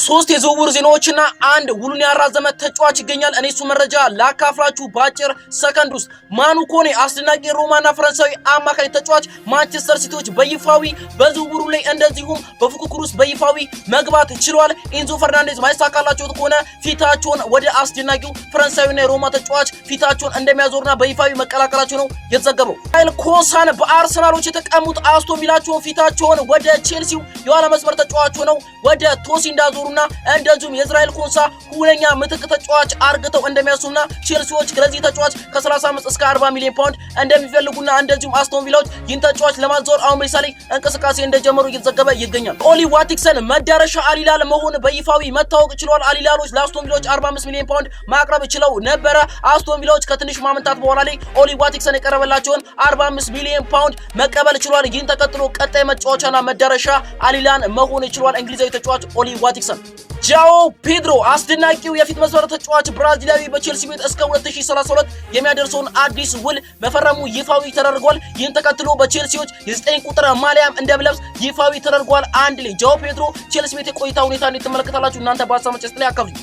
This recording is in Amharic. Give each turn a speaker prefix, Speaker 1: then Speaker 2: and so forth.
Speaker 1: ሶስት የዝውውር ዜናዎችና አንድ ውሉን ያራዘመ ተጫዋች ይገኛል። እኔ እሱ መረጃ ላካፍላችሁ በአጭር ሰከንድ ውስጥ። ማኑ ኮኔ አስደናቂ ሮማና ፈረንሳዊ አማካኝ ተጫዋች ማንቸስተር ሲቲዎች በይፋዊ በዝውውሩ ላይ እንደዚሁም በፉክክሩ ውስጥ በይፋዊ መግባት ችሏል። ኢንዞ ፈርናንዴዝ ማይሳካላቸው ከሆነ ፊታቸውን ወደ አስደናቂው ፈረንሳዊና የሮማ ተጫዋች ፊታቸውን እንደሚያዞሩና በይፋዊ መቀላቀላቸው ነው የተዘገበው። አይል ኮንሳን በአርሰናሎች የተቀሙት አስቶን ቪላቸውን ፊታቸውን ወደ ቼልሲው የኋላ መስመር ተጫዋች ሆነው ወደ ቶሲ እንዳዞሩና እንደዚሁም የእስራኤል ኮንሳ ሁነኛ ምትክ ተጫዋች አርግተው እንደሚያስቡና ቼልሲዎች ለዚህ ተጫዋች ከ35 እስከ 40 ሚሊዮን ፓውንድ እንደሚፈልጉና እንደዚሁም አስቶን ቪላዎች ይህን ተጫዋች ለማዛወር አሁን በይሳ ላይ እንቅስቃሴ እንደጀመሩ እየተዘገበ ይገኛል። ኦሊ ዋትኪንሰን መዳረሻ አልሂላል መሆን በይፋዊ መታወቅ ችሏል። አልሂላሎች ለአስቶን ቪላዎች 45 ሚሊዮን ፓውንድ ማቅረብ ችለው ነበረ። አስቶን ቪላዎች ከትንሽ ማመንታት በኋላ ላይ ኦሊ ዋትኪንሰን የቀረበላቸውን 45 ሚሊዮን ፓውንድ መቀበል ችሏል። ይህን ተከትሎ ቀጣይ መጫወቻና መዳረሻ አልሂላል መሆን ችሏል። እንግሊዛዊ ተጫዋች ኦሊ ዋትኪንሰን። ጃኦ ፔድሮ አስደናቂው የፊት መስመር ተጫዋች ብራዚላዊ በቼልሲ ቤት እስከ 2032 የሚያደርሰውን አዲስ ውል መፈረሙ ይፋዊ ተደርጓል። ይህን ተከትሎ በቼልሲዎች የ9 ቁጥር ማሊያም እንደሚለብስ ይፋዊ ተደርጓል። አንድ ላይ ጃኦ ፔድሮ ቼልሲ ቤት የቆይታ ሁኔታ እንዴት ትመለከታላችሁ? እናንተ በሀሳብ መስጫ ላይ አካፍሉ።